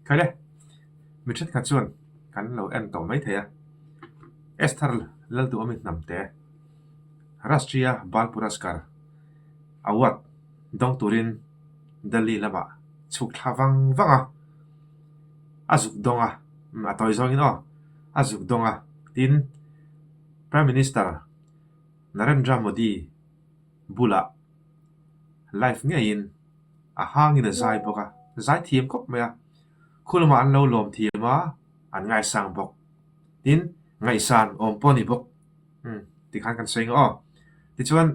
Khaile, mi thenkhat chuan kan lo en tawh mai thei a, Esther Lalduhawmi hnamte Rashtriya Bal Puraskar Award dawng turin Delhi lamah chhuk thla vang vang a, a zuk dawng a, a tawi zawngin aw, a zuk dawng a, tin Prime Minister Narendra Modi bulah live ngeiin a hangin a zai bawk a, zai thiam khawp mai a, khu lamah an lo lawm thiam a, an ngaisang bawk. Tin, ngaihsan awm pawh a ni bawk umm tikhan kan sawi ang aw. Tichuan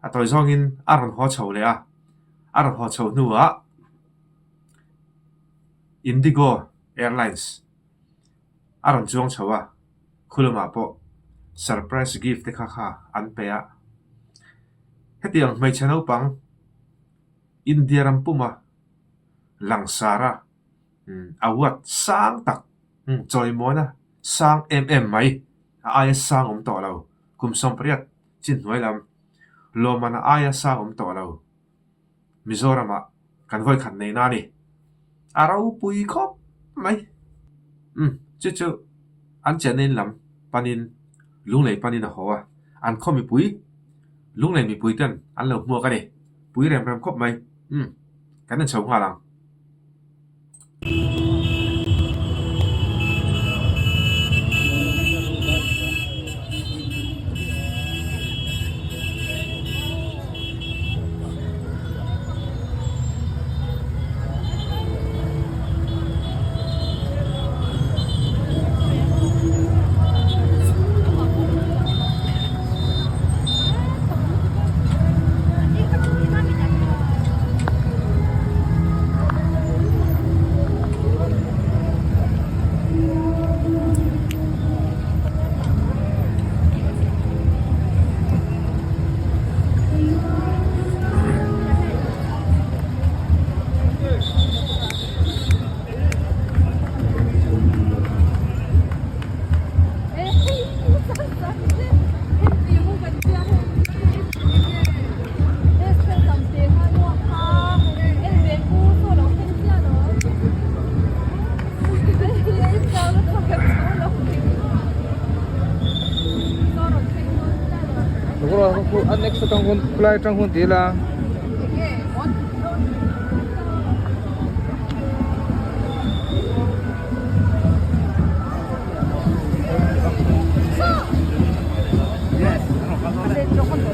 a tawi zawngin a rawn haw chho leh a, a rawn haw chho hnuah Indigo Airlines a rawn chuang chho a, khu lamah pawh surprise gift te kha kha an pe a. Hetiang hmeichhe naupang India ram puma langsar a award sang tak chawimawina sang em em mai a aia sang awm tawh lo kum 18 chin hnuai lam lawmman a aia sang awm tawh lo. Mizoramah kan vawikhat neihna a ni. A ropui khawp mai. Umm, chu chu an chenna in lam panin Lunglei panin a haw a, an khaw mipui, Lunglei mipui ten an lo hmuak a ni. Pui rem rem khawp mai. Umm, kan inchho nghal ang.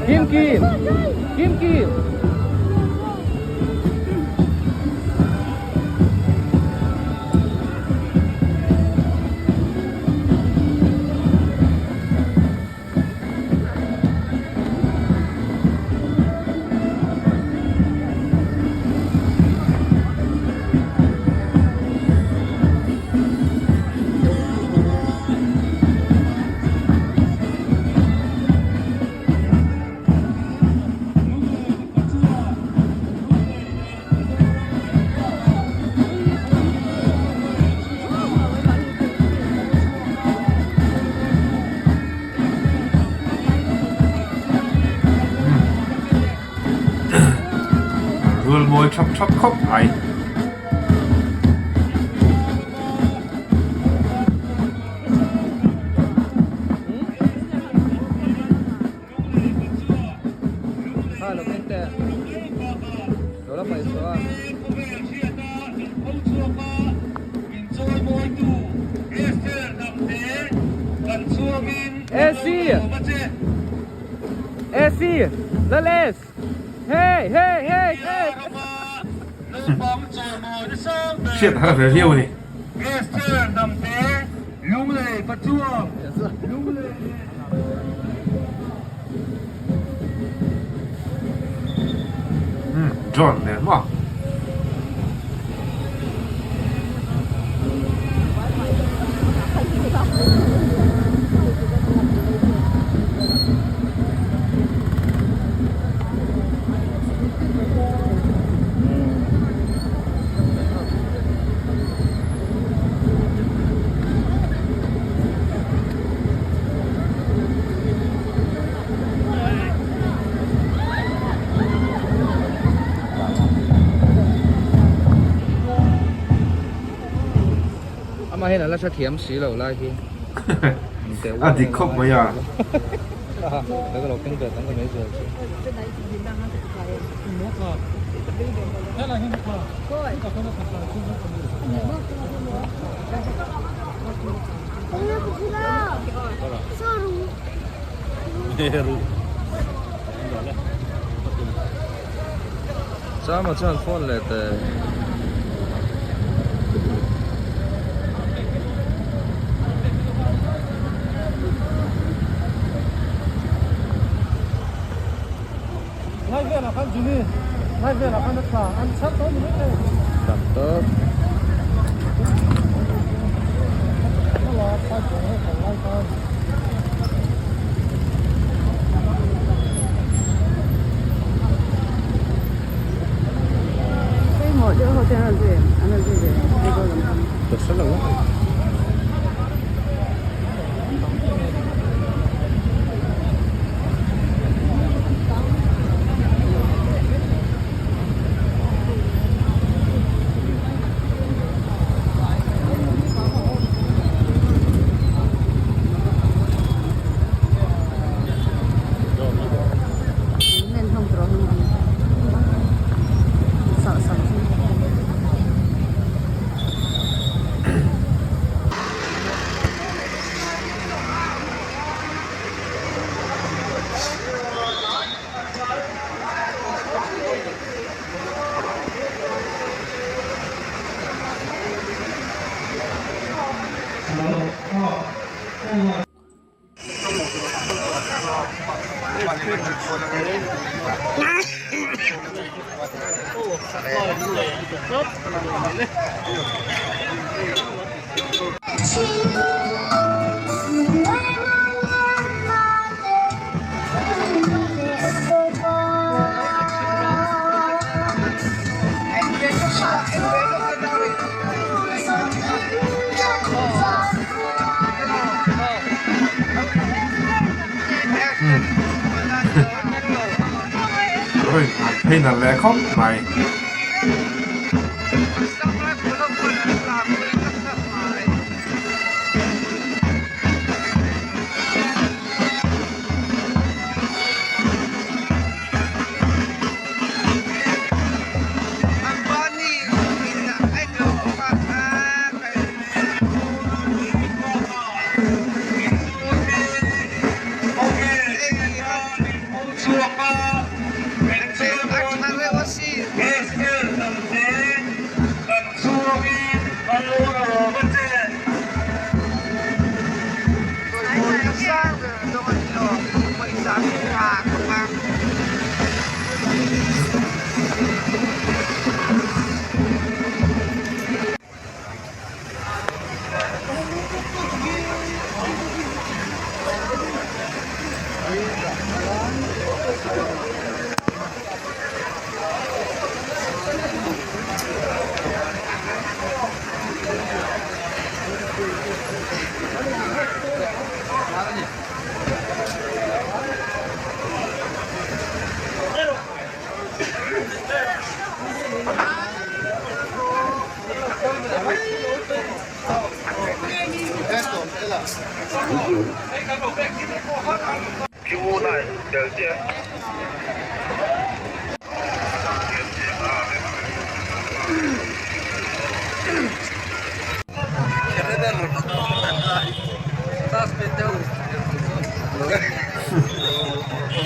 Kim Kim Kim Kim Rual mawi thap thap khawp mai. AC AC Lales Hey hey hey hey Hriat har ve viau a ni. Umm drone nen maw. hian a la hrethiam si lo lai hi. A dik khawp mai a. Chama chuan phone leh teh. Tam tawp. Ka hre lo a. Phei nalh leh khawp mai.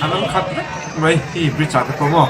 An awm khat vek mai hi bridge ah te pawh maw.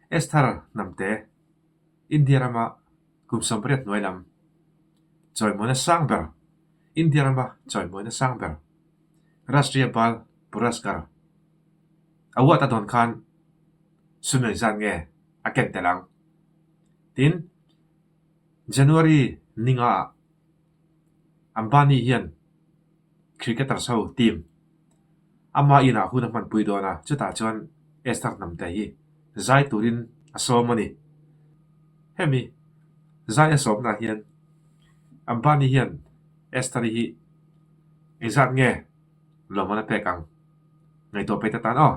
Esther Hnamte, India rama kum 80 hnuai lam chawimawina sang ber, India rama chawimawina sang ber, Rashtriya Bal Puraskar award a dawn khan sum engzat nge a ken tel ang? Tin, January ninga ah Ambani hian cricketers ho team ama inah hun a hmanpui dawn a, chutah chuan Esther Hnamte hi zai turin a sawm a ni. Hemi zai a sawmnaah hian Ambani hian Esther-i hi engzat nge lawmman a pek ang? Ngaihtuah pei ta tan aw.